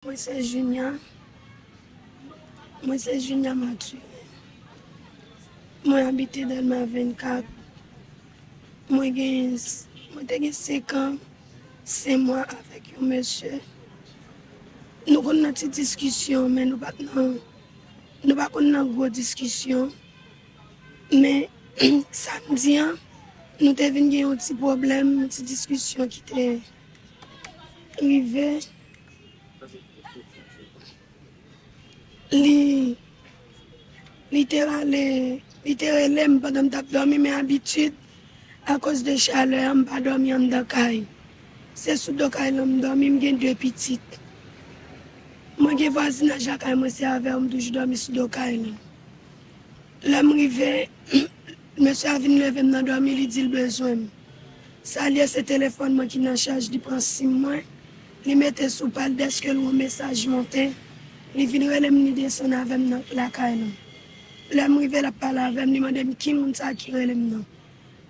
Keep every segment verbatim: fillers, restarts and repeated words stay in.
Mwen se Junia. Mwen se Junia Mathurin. Mwen abite Dèlma vennkat. Mwen gen, mwen te gen senk an, senk mwa avèk yon mesye. Nou konn nan ti diskisyon, men nou pa t nan, nou pa konn nan gwo diskisyon. Men, samdi an, nou te vin gen yon ti pwoblèm, yon ti diskisyon ki te rive. Li, li te rale, li te rele m pandan m t ap dòmi, men abitid, akoz de chalè a, m pa dòmi anndan kay. Se sou do kay lan m dòmi, m gen de pitit. Mwen gen vwazinaj lakay mwen, se avè yo m toujou dòmi sou do kay lan. Lè m rive, mesye a vin leve m nan dòmi, li di l bezwen m. Sa l ye, se telefòn mwen ki nan chaj, li pran sim mwen, li mete sou pa l, dèske l wè yon mesaj monte, li vin rele m, li desann avè m nan lakay lan. Lè m rive, l ap pale avè m, li mande m ki moun sa ki rele m nan.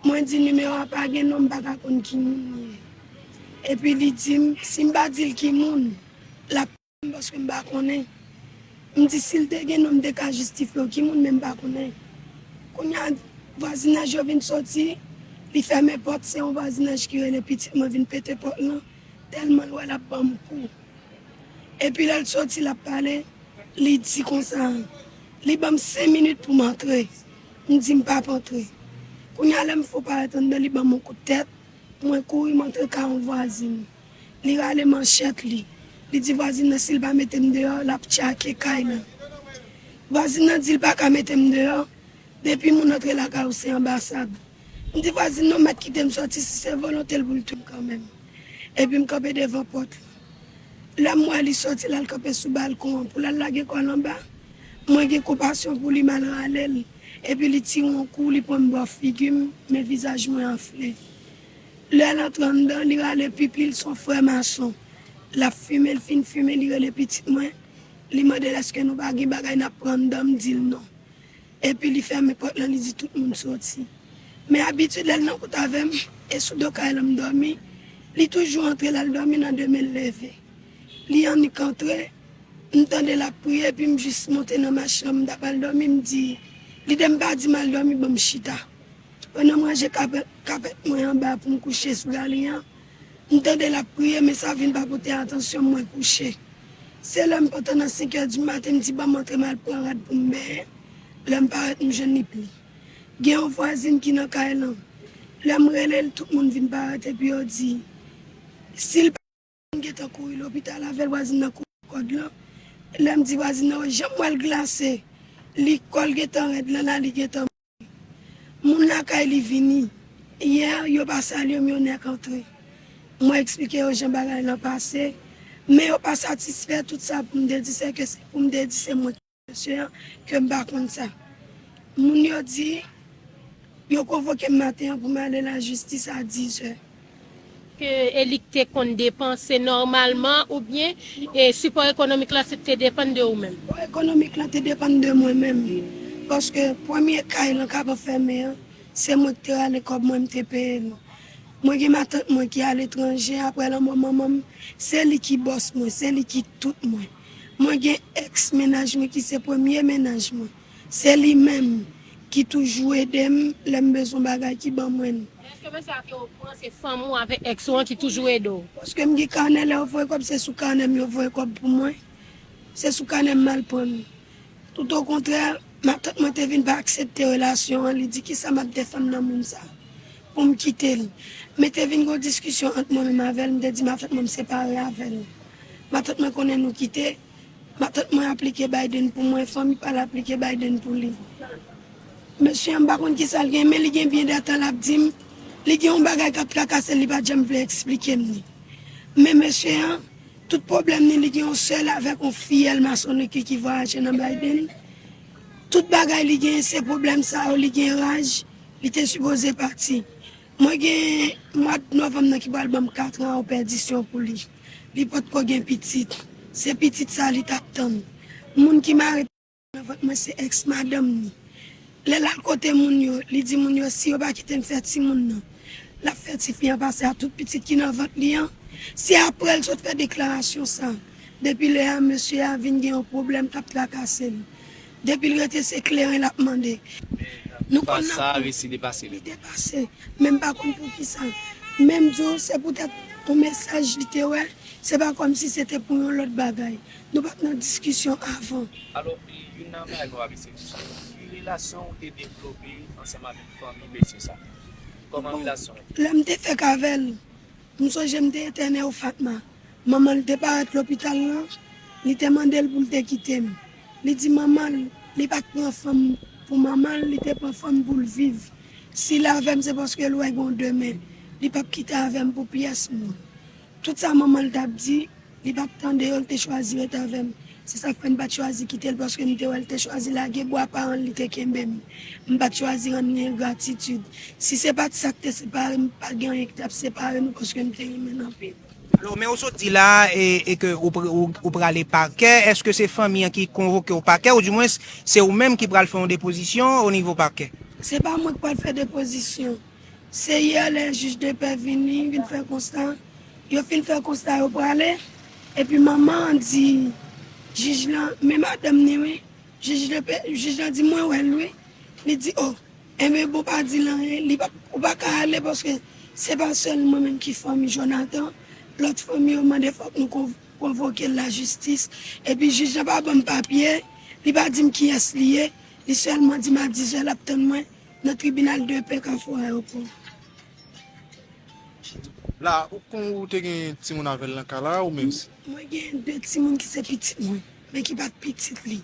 Mwen di nimewo a pa gen non, m pa ka konn ki moun li ye. Epi li di m, si m pa di l ki moun, l ap paske m pa konnen. M di si l te gen non, m te ka jistifye w ki moun, men m pa konnen. Kounye a, vwazinaj yo vin soti, li fèmen pòt, se yon vwazinaj ki rele pitit mwen vin pete pòt lan, tèlman l wè l ap ban m kou. Epi lè l soti, l ap pale, li di konsa, li ban m senk minit pou m antre. M di m p ap antre. Kounye a, lè m fou parèt anndan, li ban m yon kout tèt, mwen kouri, m antre kay yon vwazin. Li rale manchèt li. Li di vwazin nan si l pa mete m deyò, l ap tchake kay lan. Vwazin nan di l pa ka mete m deyò, depi moun antre lakay ou se anbasad. M di vwazin nan mèt kite m soti, si se volonte l pou l touye m kanmenm. Epi m kanpe devan pòt lan. Lè m wè li soti, l al kanpe sou balkon an pou l al lage kò l anba, mwen gen konpasyon pou li, m al rale l. Epi li tire yon kou, li pran m bò figi m, men vizaj mwen anfle. Lè l antre anndan, li rale pipi l, se yon frè mason. L ap fimen, l fin fimen, li rele pitit mwen. Li mande l èske nou pa gen bagay n ap pran anndan, m di l non. Epi li fèmen pòt lan, li di tout moun soti. Men abitid lè l nan kout avè m, e sou do kay lan m dòmi, li toujou antre, l al dòmi nan demen l leve. Li annik antre, m tande l ap priye, epi m jis monte nan machin lan, m t ap al dòmi, m di, lide m pa di m al dòmi, ban m chita. Pandan m ranje kapèt, kapèt mwen anba pou m kouche sou gali an, m tande l ap priye, men sa vin pa pote atansyon m, mwen kouche. Se lè m pantan nan senk è di maten, m di, ban m antre, m al pran rad pou m benyen. Lè m parèt, m jwenn li pi. Gen yon vwazin ki nan kay lan. Lè m rele l, tout moun vin parèt, epi yo di, si l pa m gentan kouri lopital avè l, vwazin nan kouri kòd lan. Lè m di vwazin nan, jan m wè l glase, li kò l gentan rèd lan la, li gentan mouri. Moun lakay li vini. Yè, yo pa salye m, yo nèk antre. Mwen eksplike yo jan bagay lan pase, men yo pa satisfè. Tout sa pou m te di, se ke se pou m te di se mwen ki mesye an, ke m pa konn sa. Moun yo di, yo konvoke m maten an pou m ale lajistis a diz è. Ke Elik te konn depanse nòmalman oubyen e sipò ekonomik la se te depann de ou menm? Sipò ekonomik la te depann de mwen menm. Paske premye kay lan k ap fèmen an, se mwen ki te rale kòb mwen, m te peye l. Mwen gen matant mwen ki aletranje, apre lanmò manman m, se li ki bòs mwen, se li ki tout mwen. Mwen gen èks mennaj mwen ki se premye mennaj mwen. Se li menm ki toujou ede m lè m bezwen bagay, ki ban mwen l. Èske mesye a ke w pran se fanm ou avèk èks ou an ki toujou ede w? Paske m gen kanè, lè yo voye kòb, se sou kanè m yo voye kòb pou mwen. Se sou kanè m m al pran l. Toutokontrè, matant mwen te vin pa aksepte relasyon an, li di kisa m ap defann nan moun sa pou m kite l. Men te vin gen yon diskisyon ant mwen menm avè l, m te di matant mwen m separe avè l. Matant mwen konnen nou kite, matant mwen aplike Biden pou mwen, fanmi pa l aplike Biden pou li. Mesye an, m pa konn kisa l gen, men li gen byen de tan l ap di m, li gen yon bagay k ap trakase l, li pa t janm vle eksplike m li. Men mesye an, tout pwoblèm li, li gen yon sèl avèk yon fiyèl mason ki, ki vwayaje nan Biden. Tout bagay li gen, se pwoblèm sa yo, li gen raj, li te sipoze pati. Mwen gen mwa novanm nan ki pral ban m kat an an pèdisyon pou li. Li potko gen pitit. Se pitit sa li t ap tann. Moun ki mare nan vant mwen se èks madanm ni. Lè l al kote moun yo, li di moun yo si yo pa kite m fè timoun nan, l ap fè tifi an pase a tout pitit ki nan vant li an. Se apre l sot fè deklarasyon sa. Depi lè a, mesye a vin gen yon pwoblèm k ap trakase l. Depi l rete, se kleren l ap mande. Nou konn nan sa resi depase li. Li depase. Men m pa konn poukisa. Men m di w, se poutèt yon mesaj li te wè. Se pa kòmsi se te pou yon lòt bagay. Nou pa t nan diskisyon avan. Alò, youn nan bagay nou ap eseye, ki relasyon ou te devlope ansanm avèk fanmi mesye sa? Kòman relasyon ou? Lè m te fèk avè l, m sonje m te entène o Fatma. Manman l te parèt lopital lan, li te mande l pou l te kite m. Li di manman l, li pa t pran fanm pou manman l, li te pran fanm pou l viv. Si l avè m, se paske l wè gen yon demen. Li p ap kite avè m pou pyès moun. Tout sa manman l t ap di, li p ap tande yo, l te chwazi ret avè m. Se sa k fè m pa t chwazi kite l, paske m te wè l te chwazi lage bwa paran l, li te kenbe m. M pa t chwazi rann li engratitid. Si se pa t sa k te separe m, pa t gen anyen ki t ap separe nou, paske m te renmen l anpil. Alò, men ou sot di la, e, e ke ou, pr- ou, ou prale pakè, èske se fanmi an ki konvoke w pakè, oudimwens se ou menm ki pral fè yon depozisyon o nivo pakè? Se pa mwen k pral fè depozisyon. Se yè lè jij de pè vini, vin fè konsta. Yo fin fè konsta, yo prale. Epi manman an di jij lan, men madanm ni wi, jij de pè, jij lan di mwen wè l wi. Li di, o, enben bon, pa di l anyen, li pa, ou pa ka ale paske se pa sèl mwen menm ki fanmi Jonathan. Lòt fanmi yo mande fòk nou kon- konvoke l lajistis. Epi jij lan pa ban m papye, li pa di m kiyès li ye, li sèlman di m a dizè l ap tann mwen nan tribinal de pè Kafou Ayewopò. La, ou konn ou te gen timoun avè l nan ka la, ou menm? Mwen gen de timoun ki se pitit mwen, men ki pa t pitit li.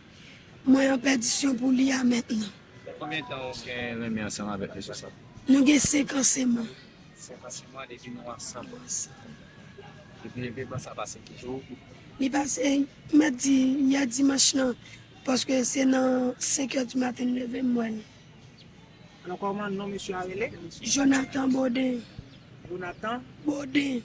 Mwen an pèdisyon pou li a mentnan. Konbyen tan ou gen renmen ansanm avèk mesye sa? Nou gen senk an sèlman. Senk an sèlman depi nou ansanm. Nou ansanm. Epi evenman sa pase ki jou? Li pase, m mèt di, yè dimanch lan, paske se nan senk è di maten m leve m wè l. Alò, kòman non mesye a rele? Jonathan Baudin. Jonathan? Baudin.